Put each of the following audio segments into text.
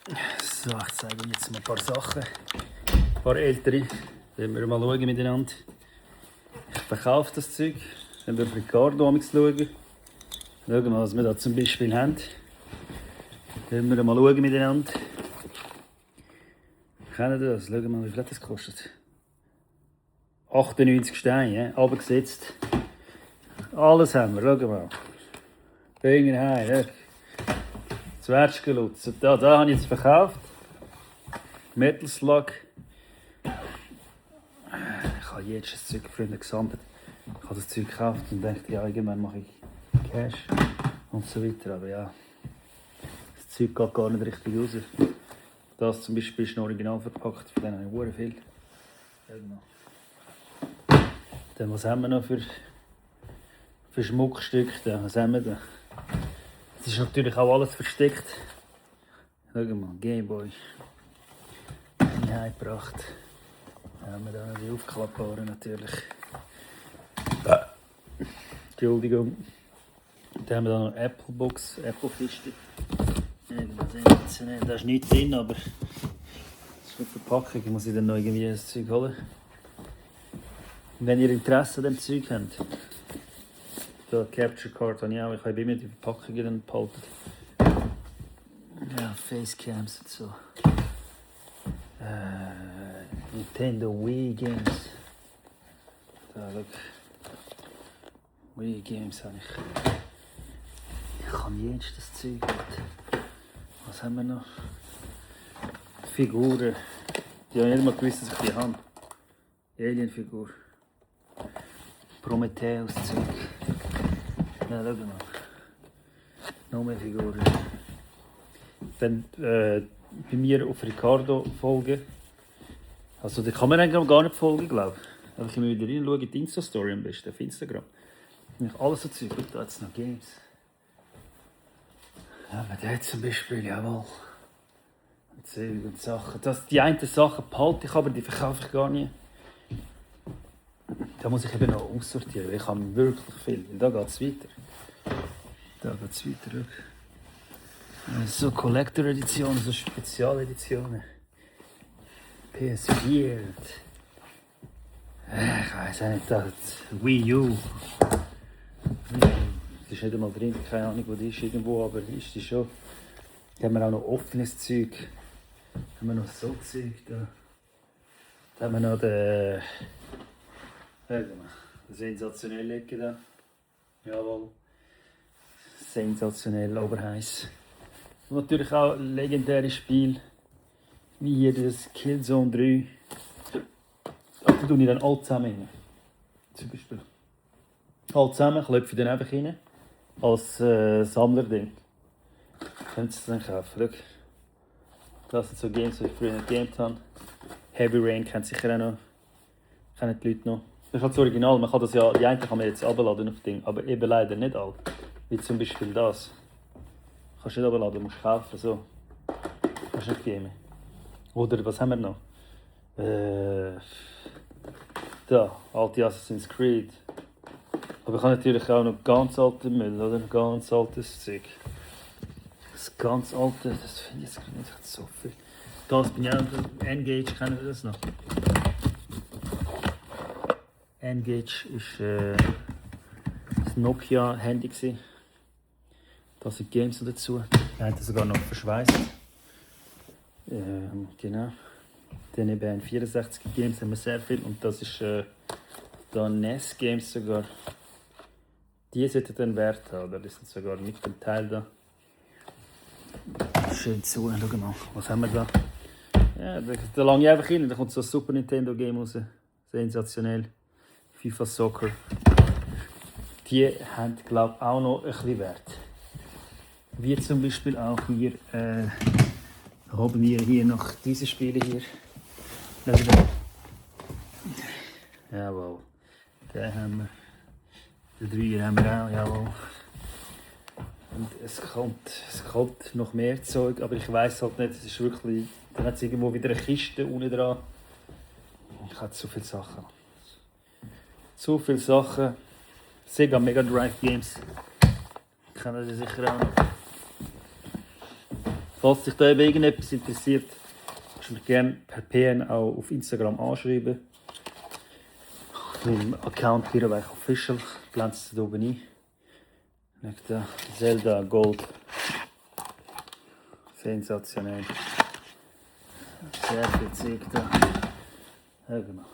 So, ich zeige euch jetzt mal ein paar Sachen. Ein paar ältere. Wenn wir mal schauen miteinander. Ich verkaufe das Zeug. Wenn wir auf Ricardo schauen. Schauen wir mal, was wir da zum Beispiel haben. Wenn wir mal schauen miteinander. Kennen ihr das? Schauen wir mal, wie viel das kostet. 98 Steine, runtergesetzt. Alles haben wir, schau mal. Finger heim, Zwetschgenlutz. Da habe ich jetzt verkauft. Metal Slug. Ich habe jetzt das Zeug früher gesammelt. Ich habe das Zeug gekauft und dachte, ja, irgendwann mache ich Cash und so weiter. Aber ja, das Zeug geht gar nicht richtig raus. Das zum Beispiel ist noch original verpackt, von denen habe ich viel. Dann, was haben wir noch für Schmuckstücke? Was haben wir da? Es ist natürlich auch alles versteckt. Schau mal, Gameboy. Ich habe gebracht. Dann haben wir da noch die aufklappbaren natürlich. Entschuldigung. Dann haben wir da noch Applebox, Applekiste. Da ist nichts drin, aber das ist eine Verpackung. Ich muss dann noch irgendwie das Zeug holen. Und wenn ihr Interesse an dem Zeug habt, da Capture Card habe ich auch. Ich habe immer die Verpackungen dann behalten. Ja, Facecams und so. Nintendo Wii Games. Da, look. Wii Games habe ich. Ich kann jetzt das Zeug mit. Was haben wir noch? Figuren. Die habe ich nicht mal gewusst, dass ich die habe. Alien-Figur. Prometheus-Zeug. Ja, schau mal. Noch mehr Figuren. Wenn bei mir auf Ricardo folgen. Also da kann man eigentlich gar nicht folgen, glaube ich. Einfach immer wieder rein schauen, die Insta-Story am besten, auf Instagram. Alles so Zeug. Da hat es noch Games. Ja, aber der zum Beispiel, jawohl. Und Zeug und Sachen. Die einen Sachen behalte ich, aber die verkaufe ich gar nicht. Da muss ich eben noch aussortieren, weil ich habe wirklich viel. Da geht es weiter. Da geht es weiter. So Collector-Editionen, so Spezialeditionen. PS4. Ich weiß auch nicht, das Wii U. Die ist nicht einmal drin, keine Ahnung wo die ist irgendwo, aber ist die schon. Da haben wir auch noch offenes Zeug. Da haben wir noch so Zeug da. Da haben wir noch den sensationelle Ecke da. Jawohl. Sensationell, oberheiß. Und natürlich auch legendäre Spiele. Wie hier das Killzone 3. Da tue ich dann alle zusammen rein. Zum Beispiel. Alle zusammen, klopfe ich dann einfach rein. Als Sammlerding. Könnt ihr es dann kaufen. Schau. Das sind so Games, die ich früher nicht gegamed habe. Heavy Rain kennt sicher auch noch. Kennen die Leute noch. Das ist halt das Original. Man kann das ja, die einen kann man jetzt abladen auf Ding, aber eben leider nicht alle. Wie zum Beispiel das. Kannst du nicht abladen, musst du kaufen. So. Kannst du nicht geben. Oder was haben wir noch? Da, alte Assassin's Creed. Aber ich habe natürlich auch noch ganz alten Müll, oder? Ganz altes Zeug. Das ganz alte, das finde ich jetzt nicht so viel. Das bin ich auch, N-Gage, kennen wir das noch? N-Gage war das Nokia-Handy. Da sind Games noch dazu. Wir haben das sogar noch verschweißt. Genau. Dann eben 64 Games haben wir sehr viel. Und das ist da NES Games sogar. Die sollten dann Wert haben. Oder? Das sind sogar mit dem Teil da. Schön zu. Schau mal, was haben wir da? Ja, da lange ich einfach rein. Da kommt so ein Super Nintendo Game raus. Sensationell. FIFA Soccer. Die haben, glaube ich, auch noch ein bisschen Wert. Wie zum Beispiel auch hier, haben wir hier noch diese Spiele hier. Jawohl. Den haben wir. Den 3er haben wir auch, jawohl. Und es kommt noch mehr Zeug, aber ich weiß halt nicht, es ist wirklich. Dann hat es irgendwo wieder eine Kiste unten dran. Ich habe zu viele Sachen. Zu viele Sachen. Sega Mega Drive Games. Kennen Sie sicher auch noch. Falls dich da eben irgendetwas interessiert, kannst du mich gerne per PN auch auf Instagram anschreiben. Auf meinem Account Biereweicht Official. Blende es da oben ein. Schau da, Zelda Gold. Sensationell. Sehr viel Zeug da. Ja, genau.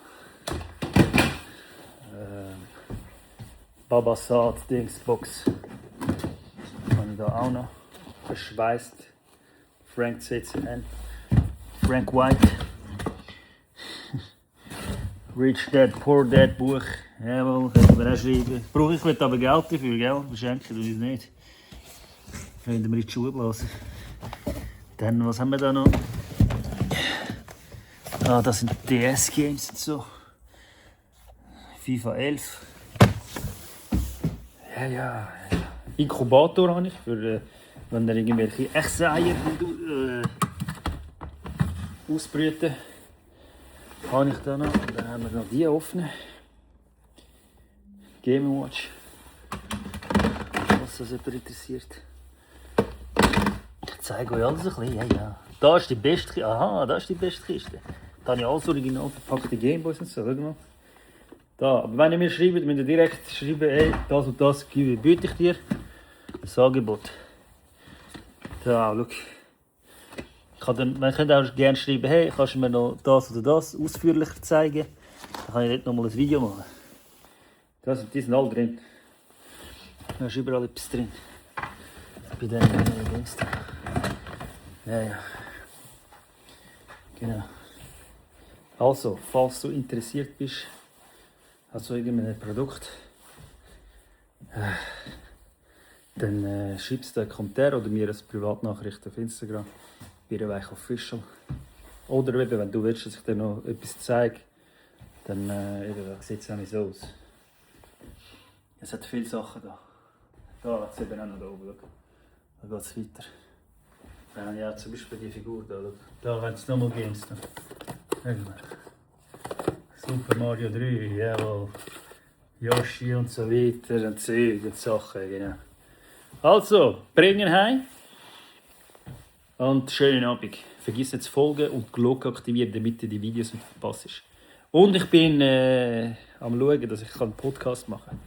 Babasat Dingsbox. Habe ich da auch noch. Verschweißt. Frank CCN. Frank White. Rich Dad, Poor Dad Buch. Jawohl, können wir auch schreiben. Brauche ich aber Geld dafür, gell? Verschenken tue ich es nicht. Können wir in die Schuhe blasen. Dann, was haben wir da noch? Ah, das sind DS-Games und so. FIFA 11. Ja. Inkubator habe ich, für, wenn ihr irgendwelche Echseneier ausbrüten. Habe ich da noch. Und dann haben wir noch die offen. Game Watch. Was das jemand interessiert. Ich zeige euch alles ein bisschen. Ja. Da ist die beste Kiste. Aha, da ist die beste Kiste. Da habe ich alles original verpackte Gameboys und so. Schau mal. Da. Aber wenn ihr mir schreibt, müsst ihr direkt schreiben, hey, das und das biete ich dir. Das Angebot. Da, schau. Man könnte auch gerne schreiben, hey, kannst du mir noch das oder das ausführlicher zeigen? Dann kann ich dort noch mal ein Video machen. Die sind alle drin. Da ist überall etwas drin. Bei den Dings da. Ja. Genau. Also, falls du interessiert bist, also irgendein Produkt, dann schreibst du einen Kommentar oder mir eine Privatnachricht auf Instagram. Biereweicht Official. Oder eben, wenn du willst, dass ich dir noch etwas zeige, dann sieht es auch nicht so aus. Es hat viele Sachen da. Da hat es eben auch noch da oben. Da geht es weiter. Dann habe ich auch zum Beispiel die Figur da. Da haben es nochmal Games. Super Mario 3, jawohl. Yoshi und so weiter und Zeug und Sachen, genau. Also, bringen heim. Und schönen Abend. Vergiss nicht zu folgen und die Glocke aktivieren, damit du die Videos nicht verpasst. Und ich bin am schauen, dass ich einen Podcast machen kann.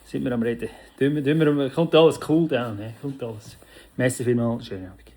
Sind wir am Reden. Kommt alles cool down. Kommt alles. Merci vielmals. Schönen Abend.